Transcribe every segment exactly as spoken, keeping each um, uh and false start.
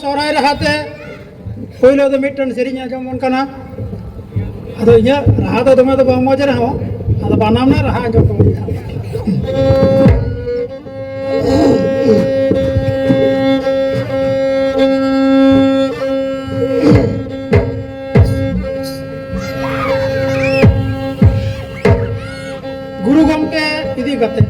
ᱥᱚᱦᱨᱟᱭ ᱨᱟᱦᱟ ᱛᱮ ᱯᱳᱭᱞᱳ ᱫᱚ ᱢᱤᱫᱴᱮᱱ ᱥᱮᱨᱮᱧ ᱟᱸᱡᱚᱢ ᱵᱚᱱ ᱠᱟᱱᱟ᱾ ᱟᱫᱚ ᱤᱧᱟᱹᱜ ᱨᱟᱦᱟ ᱫᱚ ᱫᱚᱢᱮ ᱫᱚ ᱵᱟᱝ ᱢᱚᱡᱽ ᱨᱮᱦᱚᱸ, ᱟᱫᱚ ᱵᱟᱱᱟᱢ ᱨᱮᱱᱟᱜ ᱨᱟᱦᱟ ᱟᱸᱡᱚᱢ ᱛᱟᱵᱚᱱ ᱯᱮ᱾ ᱜᱩᱨᱩ ᱜᱚᱢᱠᱮ ᱤᱫᱤ ᱠᱟᱛᱮ᱾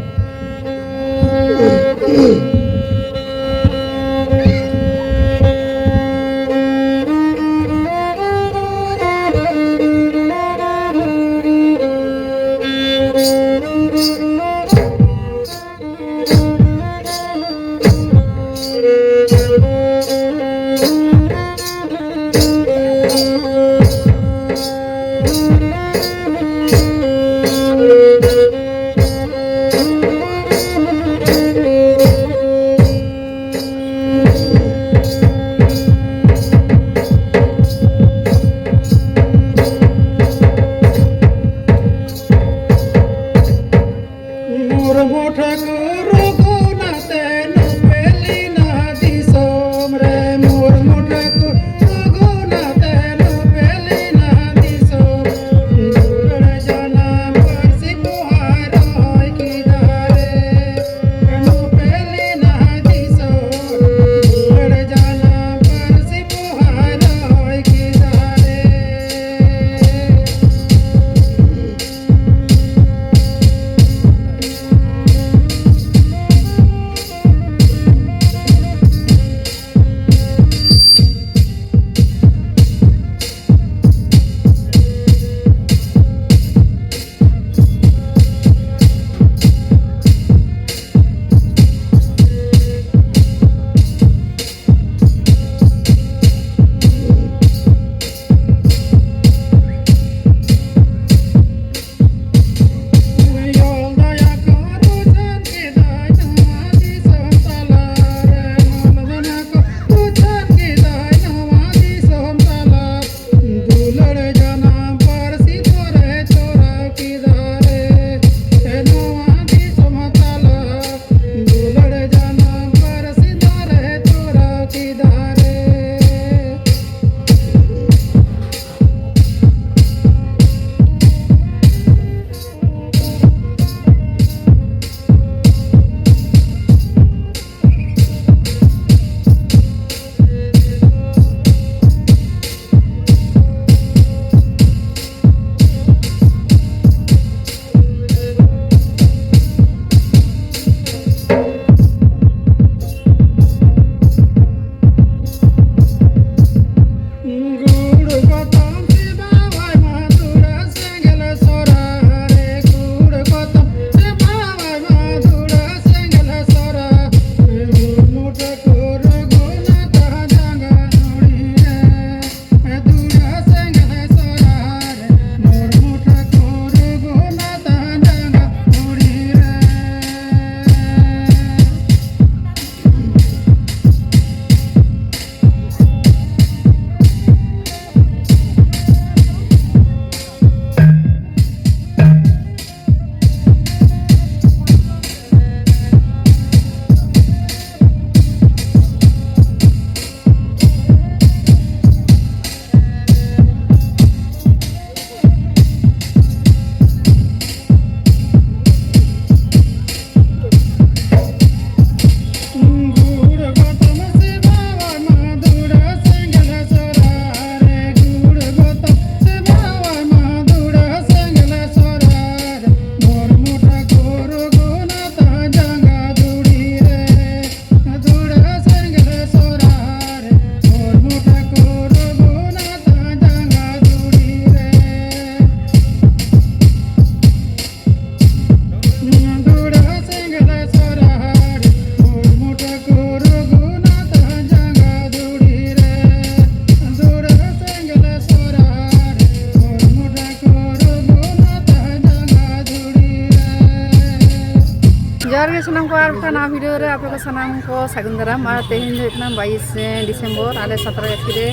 ᱥᱟᱱᱟᱢ ᱠᱚ ᱟᱨ ᱢᱤᱫᱴᱟᱝ ᱱᱟᱣᱟ ᱵᱷᱤᱰᱤᱭᱳ ᱨᱮ ᱟᱯᱮ ᱠᱚ ᱥᱟᱱᱟᱢ ᱠᱚ ᱥᱟᱹᱜᱩᱱ ᱫᱟᱨᱟᱢ᱾ ᱟᱨ ᱛᱮᱦᱮᱧ ᱫᱚ ᱦᱩᱭᱩᱜ ᱠᱟᱱᱟ ᱵᱟᱭᱤᱥ ᱰᱤᱥᱮᱢᱵᱚᱨ, ᱟᱞᱮ ᱥᱟᱛᱨᱟᱜᱟᱪᱷᱤ ᱨᱮ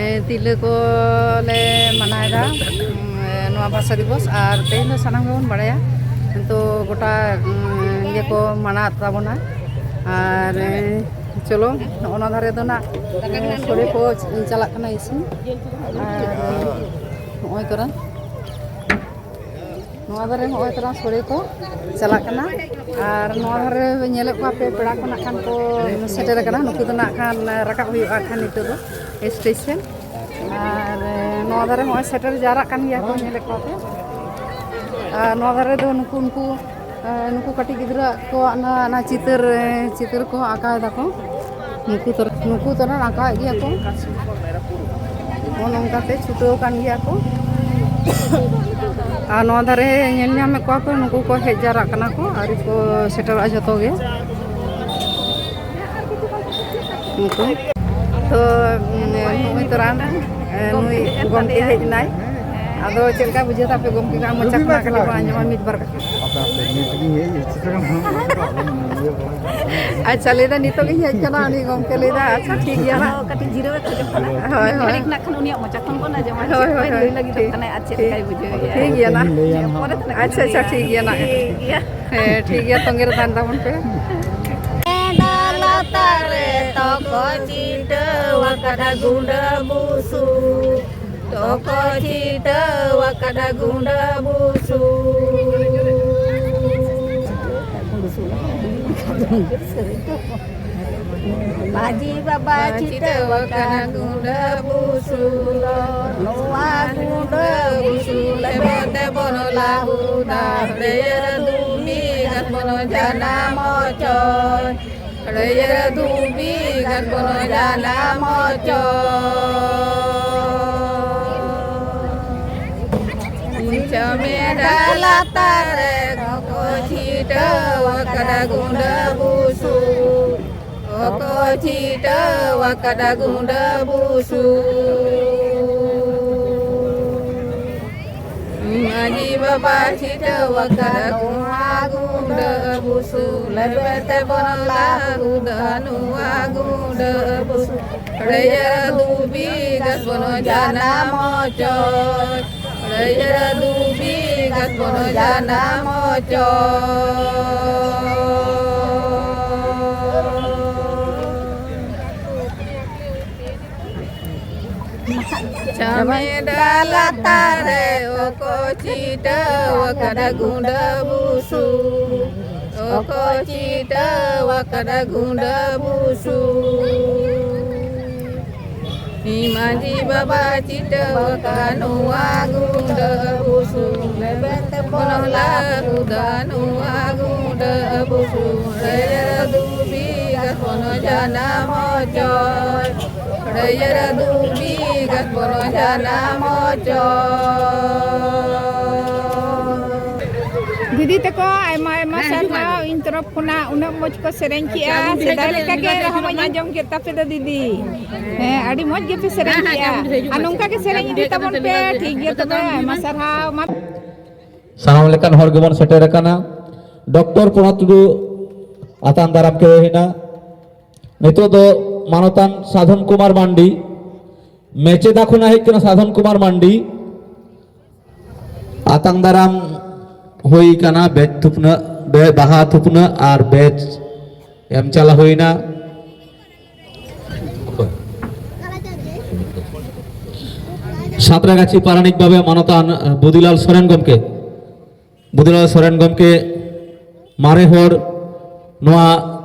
ᱮ, ᱛᱤᱨᱞᱟᱹ ᱠᱚ ᱞᱮ ᱢᱟᱱᱟᱣ ᱮᱫᱟ᱾ ᱩᱸ, ᱱᱚᱣᱟ ᱵᱷᱟᱥᱟ ᱫᱤᱵᱚᱥ᱾ ᱟᱨ ᱛᱮᱦᱮᱧ ᱫᱚ ᱥᱟᱱᱟᱢ ᱜᱮᱵᱚᱱ ᱵᱟᱲᱟᱭᱟ ᱱᱤᱛᱚᱜ ᱜᱚᱴᱟ ᱩᱸ, ᱤᱭᱟᱹ ᱠᱚ ᱢᱟᱱᱟᱣ ᱛᱟᱵᱚᱱᱟ᱾ ᱟᱨ ᱮ, ᱪᱚᱞᱚ, ᱱᱚᱜᱼᱚ ᱱᱚᱣᱟ ᱫᱷᱟᱨᱮ ᱫᱚ ᱱᱟᱜ ᱮ, ᱥᱚᱲᱮ ᱠᱚ ᱪᱟᱞᱟᱜ ᱠᱟᱱᱟ ᱤᱥᱤᱱ᱾ ᱟᱨ ᱱᱚᱜᱼᱚᱭ ᱛᱚᱨᱟ ᱱᱚᱣᱟ ᱫᱷᱟᱨᱮ ᱦᱚᱸᱜᱼᱚᱭ ᱛᱚᱨᱟ ᱥᱚᱲᱮ ᱠᱚ ᱪᱟᱞᱟᱜ ᱠᱟᱱᱟ᱾ ᱟᱨ ᱱᱚᱣᱟ ᱫᱷᱟᱨᱮ ᱧᱮᱞᱮᱫ ᱠᱚᱣᱟ ᱯᱮ, ᱯᱮᱲᱟ ᱠᱚ ᱱᱟᱜ ᱠᱷᱟᱱ ᱠᱚ ᱥᱮᱴᱮᱨ ᱟᱠᱟᱱᱟ᱾ ᱱᱩᱠᱩ ᱫᱚ ᱱᱟᱜ ᱠᱷᱟᱱ ᱨᱟᱠᱟᱵ ᱦᱩᱭᱩᱜᱼᱟ ᱠᱷᱟᱱ ᱱᱤᱛᱚᱜ ᱫᱚ ᱥᱴᱮᱥᱚᱱ᱾ ᱟᱨ ᱱᱚᱣᱟ ᱫᱷᱟᱨᱮ ᱦᱚᱸᱜᱼᱚᱭ ᱥᱮᱴᱮᱨ ᱡᱟᱣᱨᱟᱜ ᱠᱟᱱ ᱜᱮᱭᱟ ᱠᱚ, ᱧᱮᱞᱮᱫ ᱠᱚᱣᱟ ᱯᱮ᱾ ᱟᱨ ᱱᱚᱣᱟ ᱫᱷᱟᱨᱮ ᱫᱚ ᱱᱩᱠᱩ ᱩᱱᱠᱩ ᱮ, ᱱᱩᱠᱩ ᱠᱟᱹᱴᱤᱡ ᱜᱤᱫᱽᱨᱟᱹ ᱠᱚᱣᱟᱜ ᱚᱱᱟ, ᱚᱱᱟ ᱪᱤᱛᱟᱹᱨ, ᱮ, ᱪᱤᱛᱟᱹᱨ ᱠᱚᱦᱚᱸ ᱟᱸᱠᱟᱣ ᱫᱟᱠᱚ᱾ ᱱᱩᱠᱩ ᱛᱚᱨᱟ, ᱱᱩᱠᱩ ᱛᱚᱨᱟ ᱟᱸᱠᱟᱣᱮᱫ ᱜᱮᱭᱟ ᱠᱚ᱾ ᱱᱚᱜᱼᱚ ᱱᱚᱝᱠᱟᱛᱮ ᱪᱷᱩᱴᱟᱹᱣ ᱟᱠᱟᱱ ᱜᱮᱭᱟ ᱠᱚ᱾ ᱟᱨ ᱱᱚᱣᱟ ᱫᱷᱟᱨᱮ ᱧᱮᱞ ᱧᱟᱢᱮᱫ ᱠᱚᱣᱟ ᱯᱮ, ᱱᱩᱠᱩ ᱠᱚ ᱦᱮᱡ ᱡᱟᱣᱨᱟᱜ ᱠᱟᱱᱟ ᱠᱚ, ᱟᱹᱣᱨᱤ ᱠᱚ ᱥᱮᱴᱮᱨᱚᱜᱼᱟ ᱡᱷᱚᱛᱚ ᱜᱮ᱾ ᱱᱩᱠᱩ ᱛᱚ, ᱱᱩᱭ ᱛᱚᱨᱟ, ᱱᱩᱭ ᱜᱚᱢᱠᱮ ᱦᱮᱡ ᱮᱱᱟᱭ᱾ ᱟᱫᱚ ᱪᱮᱫ ᱞᱮᱠᱟ ᱵᱩᱡᱷᱟᱹᱣ ᱛᱟᱯᱮ ᱜᱚᱢᱠᱮ? ᱟᱢ ᱢᱚᱪᱟ ᱠᱷᱚᱱᱟᱜ ᱠᱟᱹᱴᱤᱡ ᱵᱚᱱ ᱟᱸᱡᱚᱢᱟ ᱢᱤᱫ ᱵᱟᱨ ᱠᱟᱛᱷᱟ᱾ ᱟᱯᱮ ᱟᱯᱮ ᱱᱤᱛ ᱜᱤᱧ ᱦᱮᱡ ᱮᱱᱟ, ᱪᱮᱫ ᱞᱮᱠᱟ ᱱᱚᱣᱟ ᱠᱚᱫᱚ ᱟᱞᱚᱢ ᱤᱭᱟᱹ ᱵᱟᱲᱟᱭᱟ᱾ ᱟᱪᱪᱷᱟ, ᱞᱟᱹᱭᱫᱟ ᱱᱤᱛᱚᱜ ᱜᱤᱧ ᱦᱮᱡ ᱠᱟᱱᱟ, ᱩᱱᱤ ᱜᱚᱢᱠᱮ ᱞᱟᱹᱭᱫᱟ, ᱟᱪᱪᱷᱟ, ᱴᱷᱤᱠ ᱜᱮᱭᱟ ᱱᱟᱜ᱾ ᱦᱚᱸ, ᱠᱟᱹᱴᱤᱡ ᱡᱤᱨᱟᱹᱣ ᱮ ᱠᱷᱚᱡᱚᱜ ᱠᱟᱱᱟ᱾ ᱦᱳᱭ, ᱢᱤᱫ ᱦᱳᱭ᱾ ᱜᱷᱟᱹᱲᱤᱡ ᱱᱟᱜ ᱠᱷᱟᱱ ᱩᱱᱤᱭᱟᱜ ᱢᱚᱪᱟ ᱠᱷᱚᱱ ᱵᱚᱱ ᱟᱸᱡᱚᱢᱟ, ᱦᱳᱭ, ᱪᱮᱫ ᱦᱳᱭ, ᱠᱚᱭ ᱦᱳᱭ, ᱞᱟᱹᱭ ᱞᱟᱹᱜᱤᱫᱚᱜ ᱴᱷᱤᱠ᱾ ᱠᱟᱱᱟᱭ ᱟᱨ ᱪᱮᱫ ᱴᱷᱤᱠ᱾ ᱞᱮᱠᱟᱭ ᱵᱩᱡᱷᱟᱹᱣᱮᱫᱼᱟ᱾ ᱴᱷᱤᱠ ᱜᱮᱭᱟ ᱱᱟᱜ᱾ ᱯᱚᱨᱮ ᱛᱮ ᱱᱟᱜ ᱟᱪᱪᱷᱟ, ᱠᱷᱟᱱ ᱟᱪᱪᱷᱟ, ᱞᱟᱹᱭᱟ᱾ ᱴᱷᱤᱠ ᱜᱮᱭᱟ ᱱᱟᱜ᱾ ᱴᱷᱤᱠ ᱜᱮᱭᱟ᱾ ᱦᱮᱸ, ᱴᱷᱤᱠ ᱜᱮᱭᱟ, ᱛᱚᱸᱜᱮ ᱨᱮ ᱛᱟᱦᱮᱱ ᱛᱟᱵᱚᱱ ᱯᱮ᱾ ᱰᱟᱸᱰᱟ ᱞᱟᱛᱟᱨ ᱨᱮ ᱛᱚᱠᱚ ᱪᱷᱤᱴᱟᱹᱣ ᱟᱠᱟᱫᱟ ᱜᱩᱸᱰᱟᱹ ᱵᱩᱥᱩᱵ᱾ ᱛᱚᱠᱚ ᱪᱷᱤᱴᱟᱹᱣ ᱟᱠᱟᱫᱟ ᱜᱩᱸᱰᱟᱹ ᱵᱩᱥᱩᱵ᱾ ᱢᱟᱹᱡᱷᱤ ᱵᱟᱵᱟ ᱪᱷᱤᱴᱟᱹᱣ ᱟᱠᱟᱫ ᱜᱩᱸᱰᱟᱹ ᱵᱩᱥᱩᱵ, ᱱᱚᱣᱟ ᱜᱩᱸᱰᱟᱹ ᱵᱩᱥᱩᱵ ᱞᱮᱵᱮᱫ ᱛᱮᱵᱚᱱ ᱞᱟᱹᱦᱩᱫᱟ᱾ ᱦᱟᱹᱨᱭᱟᱹᱲ ᱫᱷᱩᱵᱤ ᱜᱷᱟᱥ ᱵᱚᱱ ᱡᱟᱱᱟᱢ ᱦᱚᱪᱚᱭ, ᱦᱟᱹᱨᱭᱟᱹᱲ ᱫᱷᱩᱵᱤ ᱜᱷᱟᱥ ᱵᱚᱱ ᱡᱟᱱᱟᱢ ᱦᱚᱪᱚᱭ᱾ ᱪᱟᱢᱮᱰᱟ ᱞᱟᱛᱟᱨ ᱨᱮ ᱠᱚ ᱪᱷᱤᱴᱟᱹᱣ ᱟᱠᱟᱫᱟ ᱜᱩᱸᱰᱟᱹ ᱵᱩᱥᱩᱵ, ᱠᱚ ᱪᱷᱤᱴᱟᱹᱣ ᱟᱠᱟᱫᱟ ᱜᱩᱸᱰᱟᱹ ᱵᱩᱥᱩᱵ᱾ ᱢᱟᱹᱡᱷᱤ ᱵᱟᱵᱟ ᱪᱷᱤᱴᱟᱹᱣ ᱟᱠᱟᱫᱟ ᱱᱚᱣᱟ ᱜᱩᱸᱰᱟᱹ ᱵᱩᱥᱩᱵ ᱞᱮᱵᱮᱫ ᱛᱮᱵᱚᱱ ᱞᱟᱹᱦᱩᱫᱟ ᱱᱚᱣᱟ ᱜᱩᱸᱰᱟᱹ ᱵᱩᱥᱩᱵ᱾ ᱨᱮᱭᱟᱲ ᱫᱩᱵᱤ ᱜᱷᱟᱥ ᱵᱚᱱ ᱡᱟᱱᱟᱢ ᱦᱚᱪᱚᱭ᱾ ᱨᱮᱭᱟᱲ ᱫᱩᱵᱤ ᱜᱷᱟᱥ ᱵᱚᱱ ᱡᱟᱱᱟᱢ ᱦᱚᱪᱚᱭ᱾ ᱪᱟᱢᱮᱰᱟ ᱞᱟᱛᱟᱨ ᱨᱮ ᱚᱠᱚᱭ ᱪᱷᱤᱴᱟᱹᱣ ᱟᱠᱟᱫᱟ ᱜᱩᱸᱰᱟᱹ ᱵᱩᱥᱩᱵ? ᱚᱠᱚᱭ ᱪᱷᱤᱴᱟᱹᱣ ᱟᱠᱟᱫᱟ ᱜᱩᱸᱰᱟᱹ ᱵᱩᱥᱩᱵ? ᱢᱟᱹᱡᱷᱤ ᱵᱟᱵᱟ ᱪᱷᱤᱴᱟᱹᱣ ᱟᱠᱟᱫ ᱱᱚᱣᱟ ᱜᱩᱸᱰᱟᱹ ᱵᱩᱥᱩᱵ᱾ ᱞᱮᱵᱮᱫ ᱛᱮᱵᱚᱱ ᱞᱟᱹᱦᱩᱫᱟ ᱱᱚᱣᱟ ᱜᱩᱸᱰᱟᱹ ᱵᱩᱥᱩᱵ᱾ ᱨᱮᱭᱟᱲ ᱫᱩᱵᱤ ᱜᱷᱟᱥ ᱵᱚᱱ ᱡᱟᱱᱟᱢ ᱦᱚᱪᱚᱭ᱾ ᱨᱮᱭᱟᱲ ᱫᱩᱵᱤ ᱜᱷᱟᱥ ᱵᱚᱱ ᱡᱟᱱᱟᱢ ᱦᱚᱪᱚᱭ᱾ ᱫᱤᱫᱤ ᱛᱟᱠᱚ ᱟᱭᱢᱟ ᱟᱭᱢᱟ ᱥᱟᱨᱦᱟᱣ ᱤᱧ ᱛᱚᱨᱚᱯ ᱠᱷᱚᱱᱟᱜ᱾ ᱩᱱᱟᱹᱜ ᱢᱚᱡᱽ ᱠᱚ ᱥᱮᱨᱮᱧ ᱠᱮᱜᱼᱟ, ᱥᱮᱫᱟᱭ ᱞᱮᱠᱟ ᱜᱮ ᱨᱟᱦᱟ ᱢᱟᱧ ᱟᱸᱡᱚᱢ ᱠᱮᱫ ᱛᱟᱯᱮ ᱫᱚ ᱫᱤᱫᱤ᱾ ᱦᱮᱸ, ᱟᱹᱰᱤ ᱢᱚᱡᱽ ᱜᱮᱯᱮ ᱥᱮᱨᱮᱧ ᱠᱮᱜᱼᱟ᱾ ᱟᱨ ᱱᱚᱝᱠᱟ ᱜᱮ ᱥᱮᱨᱮᱧ ᱤᱫᱤ ᱛᱟᱵᱚᱱ ᱯᱮ᱾ ᱴᱷᱤᱠ ᱜᱮᱭᱟ ᱛᱚᱵᱮ, ᱟᱭᱢᱟ ᱥᱟᱨᱦᱟᱣ᱾ ᱢᱟ ᱥᱟᱱᱟᱢ ᱞᱮᱠᱟᱱ ᱦᱚᱲ ᱜᱮᱵᱚᱱ ᱥᱮᱴᱮᱨ ᱟᱠᱟᱱᱟ᱾ ᱰᱚᱠᱴᱚᱨ ᱯᱨᱚᱢᱳᱫ ᱴᱩᱰᱩ ᱟᱛᱟᱝ ᱫᱟᱨᱟᱢ ᱠᱚ ᱦᱩᱭᱱᱟ᱾ ᱱᱤᱛᱚᱜ ᱫᱚ ᱢᱟᱱᱚᱛᱟᱱ ᱥᱟᱫᱷᱚᱱ ᱠᱩᱢᱟᱨ ᱢᱟᱱᱰᱤ, ᱢᱮᱪᱮᱫᱟ ᱠᱷᱚᱱᱟᱜ ᱦᱮᱡ ᱠᱟᱱᱟ ᱥᱟᱫᱷᱚᱱ ᱠᱩᱢᱟᱨ ᱢᱟᱱᱰᱤ᱾ ᱟᱛᱟᱝ ᱫᱟᱨᱟᱢ ᱦᱩᱭ ᱠᱟᱱᱟ, ᱵᱮᱪ ᱛᱷᱩᱯᱱᱟᱹᱜ, ᱵᱮ-, ᱵᱟᱦᱟ ᱛᱷᱩᱯᱱᱟᱹᱜ ᱟᱨ ᱵᱮᱪ ᱮᱢ ᱪᱟᱞᱟ ᱦᱩᱭᱱᱟ᱾ ᱥᱟᱸᱛᱨᱟᱜᱟᱪᱷᱤ ᱯᱟᱨᱟᱱᱤᱠ ᱵᱷᱟᱵᱮ ᱢᱟᱱᱚᱛᱟᱱ ᱵᱩᱫᱤᱞᱟᱞ ᱥᱚᱨᱮᱱ ᱜᱚᱢᱠᱮ, ᱵᱩᱫᱤᱞᱟᱞ ᱥᱚᱨᱮᱱ ᱜᱚᱢᱠᱮ ᱢᱟᱨᱮ ᱦᱚᱲ, ᱱᱚᱣᱟ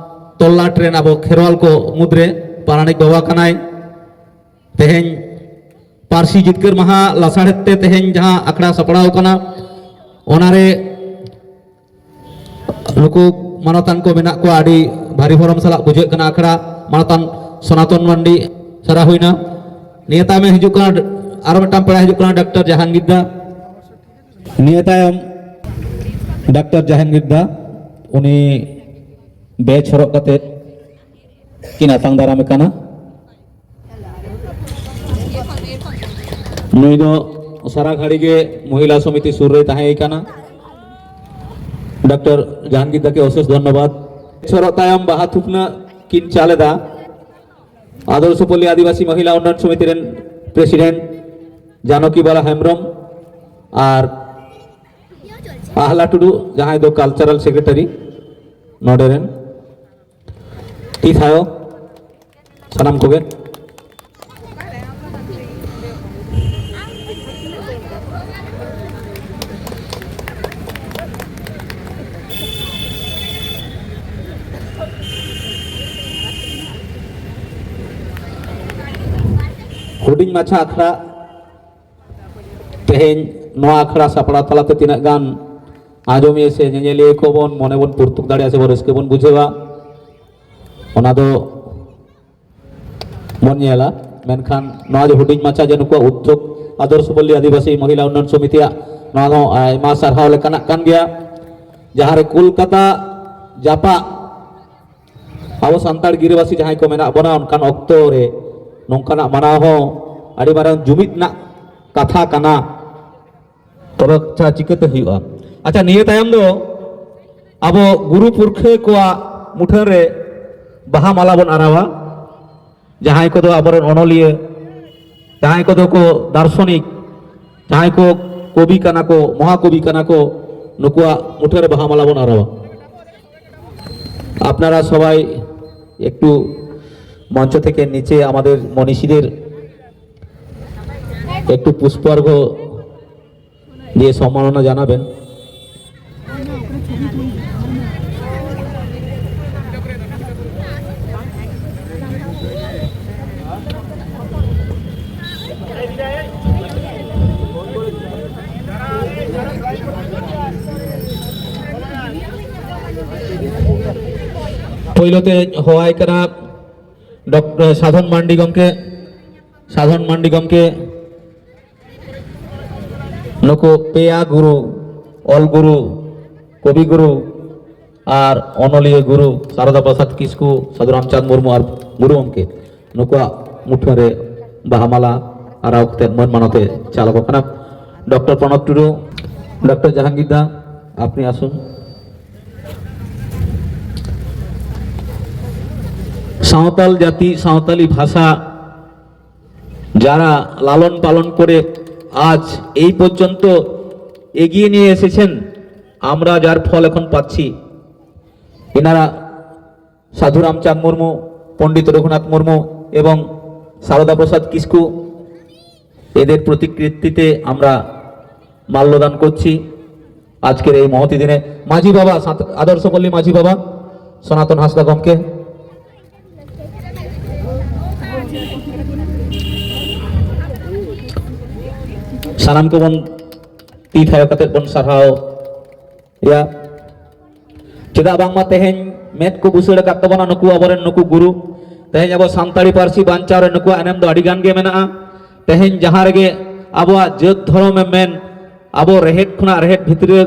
ᱛᱚᱞᱞᱟᱴ ᱨᱮᱱ ᱟᱵᱚ ᱠᱷᱮᱨᱣᱟᱞ ᱠᱚ ᱢᱩᱫᱽᱨᱮ ᱯᱟᱨᱟᱱᱤᱠ ᱵᱟᱵᱟ ᱠᱟᱱᱟᱭ᱾ ᱛᱮᱦᱮᱧ ᱯᱟᱹᱨᱥᱤ ᱡᱤᱛᱠᱟᱹᱨ ᱢᱟᱦᱟ ᱞᱟᱥᱟᱲᱦᱮᱫ ᱛᱮ ᱛᱮᱦᱮᱧ ᱡᱟᱦᱟᱸ ᱟᱠᱷᱲᱟ ᱥᱟᱯᱲᱟᱣ ᱠᱟᱱᱟ, ᱚᱱᱟᱨᱮ ᱱᱩᱠᱩ ᱢᱟᱱᱚᱛᱟᱱ ᱠᱚ ᱢᱮᱱᱟᱜ ᱠᱚᱣᱟ, ᱟᱹᱰᱤ ᱵᱷᱟᱹᱨᱤ ᱵᱷᱚᱨᱚᱢ ᱥᱟᱞᱟᱜ ᱵᱩᱡᱷᱟᱹᱜ ᱠᱟᱱᱟ ᱟᱠᱷᱲᱟ᱾ ᱢᱟᱱᱚᱛᱟᱱ ᱥᱚᱱᱟᱛᱚᱱ ᱢᱟᱱᱰᱤ ᱥᱟᱨᱦᱟᱣ ᱦᱩᱭᱱᱟ᱾ ᱱᱤᱭᱟᱹ ᱛᱟᱭᱚᱢᱮ ᱦᱤᱡᱩᱜ ᱠᱟᱱᱟ, ᱟᱨᱚ ᱢᱤᱫᱴᱟᱝ ᱯᱮᱲᱟ ᱦᱤᱡᱩᱜ ᱠᱟᱱᱟ, ᱰᱟᱠᱛᱟᱨ ᱡᱟᱦᱟᱝᱜᱤᱨ ᱫᱟ᱾ ᱱᱤᱭᱟᱹ ᱛᱟᱭᱚᱢ ᱰᱟᱠᱛᱟᱨ ᱡᱟᱦᱟᱝᱜᱤᱨ ᱫᱟ, ᱩᱱᱤ ᱵᱮᱪ ᱦᱚᱨᱚᱜ ᱠᱟᱛᱮ ᱠᱤᱱ ᱟᱛᱟᱝ ᱫᱟᱨᱟᱢᱮ ᱠᱟᱱᱟ᱾ ᱱᱩᱭ ᱫᱚ ᱥᱟᱨᱟ ᱜᱷᱟᱹᱲᱤ ᱜᱮ ᱢᱚᱦᱤᱞᱟ ᱥᱚᱢᱤᱛᱤ ᱥᱩᱨ ᱨᱮᱭ ᱛᱟᱦᱮᱸ ᱠᱟᱱᱟ᱾ ᱰᱚᱠᱴᱚᱨ ᱡᱟᱦᱟᱝᱜᱤᱨ ᱫᱟᱠᱮ ᱚᱥᱮᱥ ᱫᱷᱚᱱᱱᱚᱵᱟᱫ᱾ ᱥᱚᱨᱚᱜ ᱛᱟᱭᱚᱢ ᱵᱟᱦᱟ ᱛᱷᱩᱯᱱᱟᱹ ᱠᱤᱱ ᱪᱟᱞ ᱮᱫᱟ ᱟᱫᱚᱨᱥᱚᱯᱚᱞᱞᱤ ᱟᱹᱫᱤᱵᱟᱹᱥᱤ ᱢᱚᱦᱤᱞᱟ ᱩᱱᱱᱚᱭᱚᱱ ᱥᱚᱢᱤᱛᱤ ᱨᱮᱱ ᱯᱨᱮᱥᱤᱰᱮᱱᱴ ᱡᱟᱱᱚᱠᱤ ᱵᱟᱞᱟ ᱦᱮᱢᱵᱨᱚᱢ ᱟᱨ ᱟᱦᱞᱟ ᱴᱩᱰᱩ, ᱡᱟᱦᱟᱸᱭ ᱫᱚ ᱠᱟᱞᱪᱟᱨᱟᱞ ᱥᱮᱠᱨᱮᱴᱟᱨᱤ ᱱᱚᱰᱮ ᱨᱮᱱ᱾ ᱛᱤ ᱛᱷᱟᱭᱚ ᱥᱟᱱᱟᱢ ᱠᱚᱜᱮ᱾ ᱦᱩᱰᱤᱧ ᱢᱟᱪᱷᱟ ᱟᱠᱷᱲᱟ, ᱛᱮᱦᱮᱧ ᱱᱚᱣᱟ ᱟᱠᱷᱲᱟ ᱥᱟᱯᱲᱟᱣ ᱛᱟᱞᱟᱛᱮ ᱛᱤᱱᱟᱹᱜ ᱜᱟᱱ ᱟᱸᱡᱚᱢᱤᱭᱟᱹ ᱥᱮ ᱧᱮᱧᱮᱞᱤᱭᱟᱹ ᱠᱚᱵᱚᱱ ᱢᱚᱱᱮ ᱵᱚᱱ ᱯᱩᱨᱛᱩᱠ ᱫᱟᱲᱮᱭᱟᱜᱼᱟ ᱥᱮ ᱵᱚᱱ ᱨᱟᱹᱥᱠᱟᱹ ᱵᱚᱱ ᱵᱩᱡᱷᱟᱹᱣᱟ, ᱚᱱᱟ ᱫᱚ ᱵᱚᱱ ᱧᱮᱞᱟ᱾ ᱢᱮᱱᱠᱷᱟᱱ ᱱᱚᱣᱟ ᱡᱮ ᱦᱩᱰᱤᱧ ᱢᱟᱪᱷᱟ ᱡᱮ ᱱᱩᱠᱩᱣᱟᱜ ᱩᱫᱽᱫᱳᱜᱽ, ᱟᱫᱚᱨᱥᱚᱯᱚᱞᱞᱤ ᱟᱹᱫᱤᱵᱟᱹᱥᱤ ᱢᱚᱦᱤᱞᱟ ᱩᱱᱱᱚᱭᱚᱱ ᱥᱚᱢᱤᱛᱤᱭᱟᱜ, ᱱᱚᱣᱟ ᱦᱚᱸ ᱟᱭᱢᱟ ᱥᱟᱨᱦᱟᱣ ᱞᱮᱠᱟᱱᱟᱜ ᱠᱟᱱ ᱜᱮᱭᱟ᱾ ᱡᱟᱦᱟᱸ ᱨᱮ ᱠᱳᱞᱠᱟᱛᱟ ᱡᱟᱯᱟᱜ ᱟᱵᱚ ᱥᱟᱱᱛᱟᱲ ᱜᱤᱨᱟᱹᱵᱟᱹᱥᱤ ᱡᱟᱦᱟᱸᱭ ᱠᱚ ᱢᱮᱱᱟᱜ ᱵᱚᱱᱟ, ᱚᱱᱠᱟᱱ ᱚᱠᱛᱚ ᱨᱮ ᱱᱚᱝᱠᱟᱱᱟᱜ ᱢᱟᱱᱟᱣ ᱦᱚᱸ ᱟᱹᱰᱤ ᱢᱟᱨᱟᱝ ᱡᱩᱢᱤᱫ ᱨᱮᱱᱟᱜ ᱠᱟᱛᱷᱟ ᱠᱟᱱᱟ᱾ ᱛᱚᱵᱮ ᱟᱪᱪᱷᱟ, ᱪᱤᱠᱟᱹᱛᱮ ᱦᱩᱭᱩᱜᱼᱟ? ᱟᱪᱪᱷᱟ, ᱱᱤᱭᱟᱹ ᱛᱟᱭᱚᱢ ᱫᱚ ᱟᱵᱚ ᱜᱩᱨᱩ ᱯᱩᱨᱠᱷᱟᱹ ᱠᱚᱣᱟᱜ ᱢᱩᱴᱷᱟᱹᱱ ᱨᱮ ᱵᱟᱦᱟ ᱢᱟᱞᱟ ᱵᱚᱱ ᱟᱨᱟᱣᱟ᱾ ᱡᱟᱦᱟᱸᱭ ᱠᱚᱫᱚ ᱟᱵᱚᱨᱮᱱ ᱚᱱᱚᱞᱤᱭᱟᱹ, ᱡᱟᱦᱟᱸᱭ ᱠᱚᱫᱚ ᱠᱚ ᱫᱟᱨᱥᱚᱱᱤᱠ, ᱡᱟᱦᱟᱸᱭ ᱠᱚ ᱠᱚᱵᱤ ᱠᱟᱱᱟ ᱠᱚ, ᱢᱚᱦᱟ ᱠᱚᱵᱤ ᱠᱟᱱᱟ ᱠᱚ, ᱱᱩᱠᱩᱣᱟᱜ ᱢᱩᱴᱷᱟᱹᱱ ᱨᱮ ᱵᱟᱦᱟ ᱢᱟᱞᱟ ᱵᱚᱱ ᱟᱨᱟᱣᱟ᱾ আপনারা সবাই একটু মঞ্চ থেকে নিচে আমাদের মনীষীদের একটু পুষ্পার্ঘ্য দিয়ে সম্মাননা জানাবেন। ᱯᱳᱭᱞᱳ ᱛᱮ ᱦᱚᱦᱚᱣᱟᱭ ᱠᱟᱱᱟ ᱰᱚᱠᱴᱚᱨ ᱥᱟᱫᱷᱚᱱ ᱢᱟᱱᱰᱤ ᱜᱚᱢᱠᱮ᱾ ᱥᱟᱫᱷᱚᱱ ᱢᱟᱱᱰᱤ ᱜᱚᱢᱠᱮ ᱱᱩᱠᱩ ᱯᱮᱭᱟ ᱜᱩᱨᱩ, ᱚᱞ ᱜᱩᱨᱩ, ᱠᱚᱵᱤ ᱜᱩᱨᱩ ᱟᱨ ᱚᱱᱚᱞᱤᱭᱟᱹ ᱜᱩᱨᱩ ᱥᱟᱨᱚᱫᱟ ᱯᱨᱚᱥᱟᱫᱽ ᱠᱤᱥᱠᱩ, ᱥᱟᱫᱷᱩ ᱨᱟᱢᱪᱟᱸᱫᱽ ᱢᱩᱨᱢᱩ ᱟᱨ ᱜᱩᱨᱩ ᱜᱚᱢᱠᱮ, ᱱᱩᱠᱩᱣᱟᱜ ᱢᱩᱴᱷᱟᱹᱱ ᱨᱮ ᱵᱟᱦᱟ ᱢᱟᱞᱟ ᱟᱨᱟᱣ ᱠᱟᱛᱮ ᱢᱟᱹᱱ ᱢᱟᱱᱚᱛ ᱮ ᱪᱟᱞ ᱟᱠᱚ ᱠᱟᱱᱟ᱾ ᱰᱚᱠᱴᱚᱨ ᱯᱨᱚᱱᱚᱵᱽ ᱴᱩᱰᱩ, ᱰᱚᱠᱴᱚᱨ ᱡᱟᱦᱟᱝᱜᱤᱨ ᱫᱟ, ᱟᱯᱱᱤ ᱟᱥᱩᱱ᱾ সাঁওতাল জাতি, সাঁওতালি ভাষা যারা লালন পালন করে আজ এই পর্যন্ত এগিয়ে নিয়ে এসেছেন, আমরা যার ফল এখন পাচ্ছি। এনারা সাধুরাম চাঁদ মুর্মু, পণ্ডিত রঘুনাথ মুর্মু এবং সারদা প্রসাদ কিস্কু, এদের প্রতিকৃতিতে আমরা মাল্যদান করছি আজকের এই মহতী দিনে। মাঝি বাবা, সাঁত-, আদর্শপল্লী মাঝি বাবা সনাতন হাঁসদা গমকে। ᱥᱟᱱᱟᱢ ᱠᱚᱵᱚᱱ ᱛᱤ ᱛᱷᱟᱭᱚ ᱠᱟᱛᱮ ᱵᱚᱱ ᱥᱟᱨᱦᱟᱣ ᱭᱟ᱾ ᱪᱮᱫᱟᱜ ᱵᱟᱝᱢᱟ ᱛᱮᱦᱮᱧ ᱢᱮᱫ ᱠᱚ ᱵᱩᱥᱟᱹᱲ ᱟᱠᱟᱫ ᱛᱟᱵᱚᱱᱟ ᱱᱩᱠᱩ ᱟᱵᱚᱨᱮᱱ ᱱᱩᱠᱩ ᱜᱩᱨᱩ᱾ ᱛᱮᱦᱮᱧ ᱟᱵᱚ ᱥᱟᱱᱛᱟᱲᱤ ᱯᱟᱹᱨᱥᱤ ᱵᱟᱧᱪᱟᱣ ᱨᱮ ᱱᱩᱠᱩᱣᱟᱜ ᱮᱱᱮᱢ ᱫᱚ ᱟᱹᱰᱤ ᱜᱟᱱ ᱜᱮ ᱢᱮᱱᱟᱜᱼᱟ᱾ ᱛᱮᱦᱮᱧ ᱡᱟᱦᱟᱸ ᱨᱮᱜᱮ ᱟᱵᱚᱣᱟᱜ ᱡᱟᱹᱛ ᱫᱷᱚᱨᱚᱢ ᱮᱢ ᱢᱮᱱ, ᱟᱵᱚ ᱨᱮᱦᱮᱫ ᱠᱷᱚᱱᱟᱜ ᱨᱮᱦᱮᱫ ᱵᱷᱤᱛᱨᱤ ᱨᱮ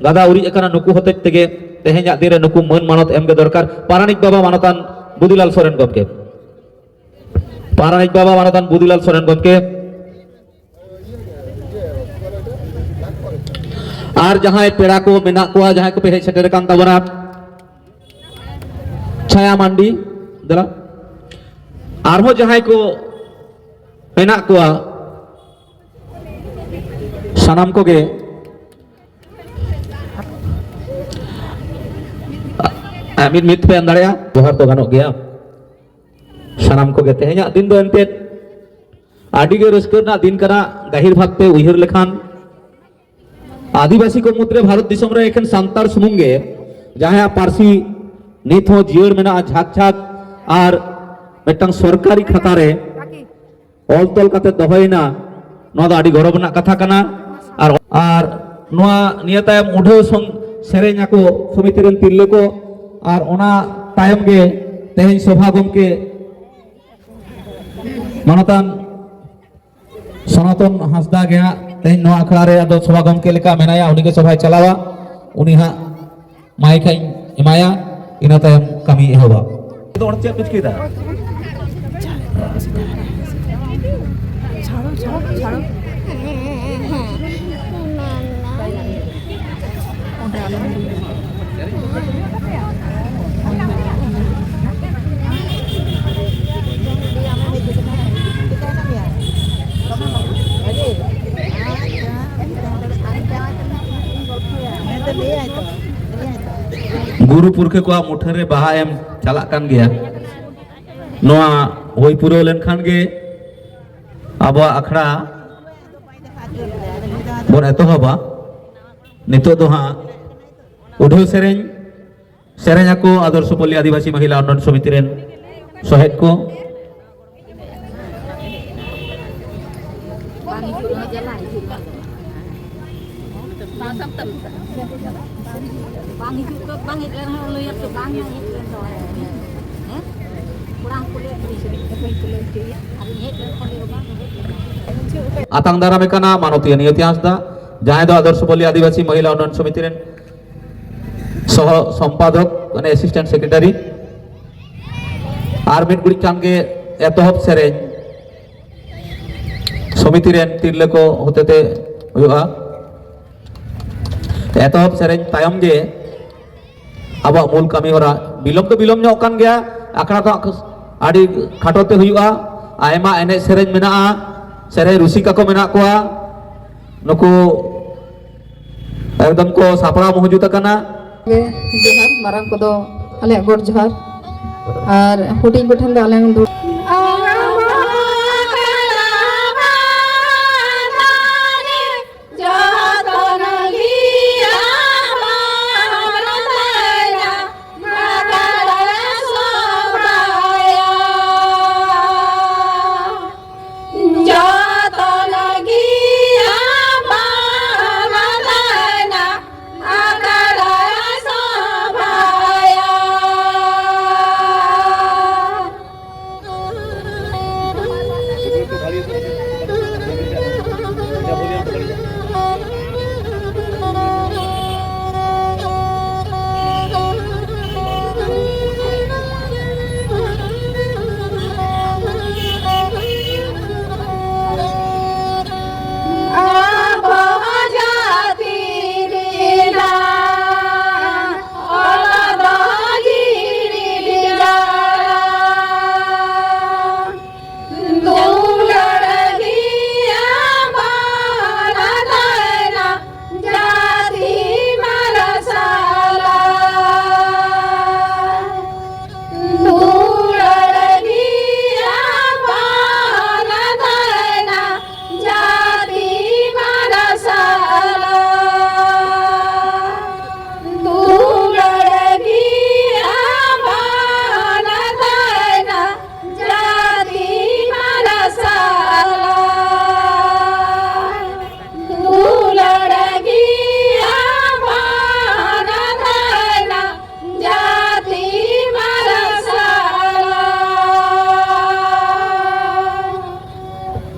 ᱜᱟᱫᱟ ᱩᱨᱤᱡ ᱟᱠᱟᱱᱟ ᱱᱩᱠᱩ ᱦᱚᱛᱮᱡ ᱛᱮᱜᱮ᱾ ᱛᱮᱦᱮᱧᱟᱜ ᱫᱤᱱ ᱨᱮ ᱱᱩᱠᱩ ᱢᱟᱹᱱ ᱢᱟᱱᱚᱛ ᱮᱢ ᱜᱮ ᱫᱚᱨᱠᱟᱨ᱾ ᱯᱟᱨᱟᱱᱤᱠ ᱵᱟᱵᱟ ᱢᱟᱱᱚᱛᱟᱱ ᱵᱩᱫᱤᱞᱟᱞ ᱥᱚᱨᱮᱱ ᱜᱚᱢᱠᱮ, ᱯᱟᱨᱟᱱᱤᱠ ᱵᱟᱵᱟ ᱢᱟᱱᱚᱛᱟᱱ ᱵᱩᱫᱤᱞᱟᱞ ᱥᱚᱨᱮᱱ ᱜᱚᱢᱠᱮ, ᱟᱨ ᱡᱟᱦᱟᱸᱭ ᱯᱮᱲᱟ ᱠᱚ ᱢᱮᱱᱟᱜ ᱠᱚᱣᱟ, ᱡᱟᱦᱟᱸᱭ ᱠᱚᱯᱮ ᱦᱮᱡ ᱥᱮᱴᱮᱨ ᱟᱠᱟᱱ ᱛᱟᱵᱚᱱᱟ, ᱪᱷᱟᱭᱟ ᱢᱟᱱᱰᱤ, ᱫᱮᱞᱟ᱾ ᱟᱨᱦᱚᱸ ᱡᱟᱦᱟᱸᱭ ᱠᱚ ᱢᱮᱱᱟᱜ ᱠᱚᱣᱟ, ᱥᱟᱱᱟᱢ ᱠᱚᱜᱮ, ᱟ-, ᱢᱤᱫ ᱢᱤᱫ ᱯᱮ ᱮᱢ ᱫᱟᱲᱮᱭᱟᱜᱼᱟ, ᱡᱚᱦᱟᱨ ᱫᱚ ᱜᱟᱱᱚᱜ ᱜᱮᱭᱟ᱾ ᱥᱟᱱᱟᱢ ᱠᱚᱜᱮ ᱛᱮᱦᱮᱧᱟᱜ ᱫᱤᱱ ᱫᱚ ᱮᱱᱛᱮᱫ ᱟᱹᱰᱤ ᱜᱮ ᱨᱟᱹᱥᱠᱟᱹ ᱨᱮᱱᱟᱜ ᱫᱤᱱ ᱠᱟᱱᱟ᱾ ᱜᱟᱹᱦᱤᱨ ᱵᱷᱟᱵᱽᱛᱮ ᱩᱭᱦᱟᱹᱨ ᱞᱮᱠᱷᱟᱱ, ᱟᱹᱫᱤᱵᱟᱹᱥᱤ ᱠᱚ ᱢᱩᱫᱽᱨᱮ ᱵᱷᱟᱨᱚᱛ ᱫᱤᱥᱚᱢ ᱨᱮ ᱮᱠᱷᱮᱱ ᱥᱟᱱᱛᱟᱲ ᱥᱩᱢᱩᱝ ᱜᱮ, ᱡᱟᱦᱟᱸᱭᱟᱜ ᱯᱟᱹᱨᱥᱤ ᱱᱤᱛ ᱦᱚᱸ ᱡᱤᱭᱟᱹᱲ ᱢᱮᱱᱟᱜᱼᱟ, ᱡᱷᱟᱠ ᱡᱷᱟᱠ, ᱟᱨ ᱢᱤᱫᱴᱟᱝ ᱥᱚᱨᱠᱟᱨᱤ ᱠᱷᱟᱛᱟ ᱨᱮ ᱚᱞ ᱛᱚᱞ ᱠᱟᱛᱮ ᱫᱚᱦᱚᱭᱮᱱᱟ, ᱱᱚᱣᱟ ᱫᱚ ᱟᱹᱰᱤ ᱜᱚᱨᱚᱵᱽ ᱨᱮᱱᱟᱜ ᱠᱟᱛᱷᱟ ᱠᱟᱱᱟ᱾ ᱟᱨ, ᱟᱨ ᱱᱚᱣᱟ ᱱᱤᱭᱟᱹ ᱛᱟᱭᱚᱢ ᱩᱰᱷᱟᱹᱣ ᱥᱚᱝ-, ᱥᱮᱨᱮᱧ ᱟᱠᱚ ᱥᱚᱢᱤᱛᱤ ᱨᱮᱱ ᱛᱤᱨᱞᱟᱹ ᱠᱚ, ᱟᱨ ᱚᱱᱟ ᱛᱟᱭᱚᱢ ᱜᱮ ᱛᱮᱦᱮᱧ ᱥᱚᱵᱷᱟ ᱜᱚᱢᱠᱮ ᱢᱟᱱᱚᱛᱟᱱ ᱥᱚᱱᱟᱛᱚᱱ ᱦᱟᱸᱥᱫᱟ ᱜᱮ ᱦᱟᱸᱜ ᱛᱮᱦᱮᱧ ᱱᱚᱣᱟ ᱟᱠᱷᱲᱟ ᱨᱮ ᱟᱫᱚ ᱥᱚᱵᱷᱟ ᱜᱚᱢᱠᱮ ᱞᱮᱠᱟ ᱢᱮᱱᱟᱭᱟ, ᱩᱱᱤ ᱜᱮ ᱥᱚᱵᱷᱟᱭ ᱪᱟᱞᱟᱣᱟ, ᱩᱱᱤ ᱦᱟᱸᱜ ᱢᱟᱭᱤᱠ ᱦᱟᱸᱜ ᱤᱧ ᱮᱢᱟᱭᱟ, ᱤᱱᱟᱹ ᱛᱟᱭᱚᱢ ᱠᱟᱹᱢᱤ ᱮᱦᱚᱵᱟ᱾ ᱟᱫᱚ ᱚᱸᱰᱮ ᱪᱮᱫ ᱯᱮ ᱪᱤᱠᱟᱹᱭᱮᱫᱟ? ᱜᱩᱨᱩ ᱯᱩᱨᱠᱷᱟᱹ ᱠᱚᱣᱟᱜ ᱢᱩᱴᱷᱟᱹᱱ ᱨᱮ ᱵᱟᱦᱟ ᱮᱢ ᱪᱟᱞᱟᱜ ᱠᱟᱱ ᱜᱮᱭᱟ᱾ ᱱᱚᱣᱟ ᱦᱩᱭ ᱯᱩᱨᱟᱹᱣ ᱞᱮᱱᱠᱷᱟᱱ ᱜᱮ ᱟᱵᱚᱣᱟᱜ ᱟᱠᱷᱲᱟ ᱵᱚᱱ ᱮᱛᱚᱦᱚᱵᱟ᱾ ᱱᱤᱛᱚᱜ ᱫᱚ ᱦᱟᱸᱜ ᱩᱰᱷᱟᱹᱣ ᱥᱮᱨᱮᱧ ᱥᱮᱨᱮᱧ ᱟᱠᱚ ᱟᱫᱚᱨᱥᱚᱯᱚᱞᱞᱤ ᱟᱹᱫᱤᱵᱟᱹᱥᱤ ᱢᱚᱦᱤᱞᱟ ᱩᱱᱱᱚᱭᱚᱱ ᱥᱚᱢᱤᱛᱤ ᱨᱮᱱ ᱥᱚᱦᱮᱫ ᱠᱚ᱾ ᱵᱟᱝ ᱦᱤᱡᱩᱜ ᱠᱚ, ᱵᱟᱝ ᱦᱤᱡᱩᱜ ᱨᱮᱦᱚᱸ ᱞᱟᱹᱭᱟ ᱛᱚ, ᱵᱟᱝ ᱦᱮᱡ ᱞᱮᱱ ᱫᱚ᱾ ᱦᱮᱸ? ᱠᱚᱲᱟ ᱦᱚᱸᱠᱚ ᱞᱟᱹᱭᱟ, ᱠᱩᱲᱤ ᱥᱮ ᱠᱚ ᱞᱟᱹᱭᱟ᱾ ᱟᱫᱚ ᱦᱮᱡ ᱞᱮᱱ ᱠᱷᱟᱱ ᱫᱚ ᱵᱟᱝ ᱦᱮᱡ ᱞᱮᱱᱟ᱾ ᱟᱛᱟᱝ ᱫᱟᱨᱟᱢᱮ ᱠᱟᱱᱟ ᱢᱟᱱᱚᱛᱤᱭᱟᱹ ᱱᱤᱭᱚᱛᱤ ᱦᱟᱸᱥᱫᱟ, ᱡᱟᱦᱟᱸᱭ ᱫᱚ ᱟᱫᱚᱨᱥᱚᱯᱚᱞᱞᱤ ᱟᱹᱫᱤᱵᱟᱹᱥᱤ ᱢᱚᱦᱤᱞᱟ ᱩᱱᱱᱚᱭᱚᱱ ᱥᱚᱢᱤᱛᱤ ᱨᱮᱱ ᱥᱚᱦᱚ ᱥᱚᱢᱯᱟᱫᱚᱠ, ᱢᱟᱱᱮ ᱮᱥᱤᱥᱴᱮᱱᱴ ᱥᱮᱠᱨᱮᱴᱟᱨᱤ᱾ ᱟᱨ ᱢᱤᱫ ᱜᱷᱟᱹᱲᱤᱡ ᱠᱷᱟᱱ ᱜᱮ ᱮᱛᱚᱦᱚᱵ ᱥᱮᱨᱮᱧ ᱥᱚᱢᱤᱛᱤ ᱨᱮᱱ ᱛᱤᱨᱞᱟᱹ ᱠᱚ ᱦᱚᱛᱮᱛᱮ ᱦᱩᱭᱩᱜᱼᱟ᱾ ᱮᱛᱚᱦᱚᱵ ᱥᱮᱨᱮᱧ ᱛᱟᱭᱚᱢ ᱜᱮ ᱟᱵᱚᱣᱟᱜ ᱢᱩᱞ ᱠᱟᱹᱢᱤ ᱦᱚᱨᱟ᱾ ᱵᱤᱞᱚᱢ ᱫᱚ ᱵᱤᱞᱚᱢ ᱧᱚᱜ ᱠᱟᱱ ᱜᱮᱭᱟ, ᱟᱠᱷᱲᱟ ᱫᱚ ᱟᱹᱰᱤ ᱠᱷᱟᱴᱚ ᱛᱮ ᱦᱩᱭᱩᱜᱼᱟ᱾ ᱟᱭᱢᱟ ᱮᱱᱮᱡ ᱥᱮᱨᱮᱧ ᱢᱮᱱᱟᱜᱼᱟ, ᱥᱮᱨᱮᱧ ᱨᱩᱥᱤᱠᱟ ᱠᱚ ᱢᱮᱱᱟᱜ ᱠᱚᱣᱟ᱾ ᱱᱩᱠᱩ ᱮᱠᱫᱚᱢ ᱠᱚ ᱥᱟᱯᱲᱟᱣ ᱢᱚᱦᱡᱩᱫ ᱟᱠᱟᱱᱟ᱾ ᱡᱚᱦᱟᱨ, ᱢᱟᱨᱟᱝ ᱠᱚᱫᱚ ᱟᱞᱮᱭᱟᱜ ᱜᱚᱰ ᱡᱚᱦᱟᱨ, ᱟᱨ ᱦᱩᱰᱤᱧ ᱠᱚᱴᱷᱮᱱ ᱫᱚ ᱟᱞᱟᱝ ᱫᱩᱲᱩᱵ᱾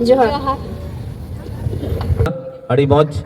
ᱡᱚᱦᱟᱨ᱾ ᱟᱹᱰᱤ ᱢᱚᱡᱽ᱾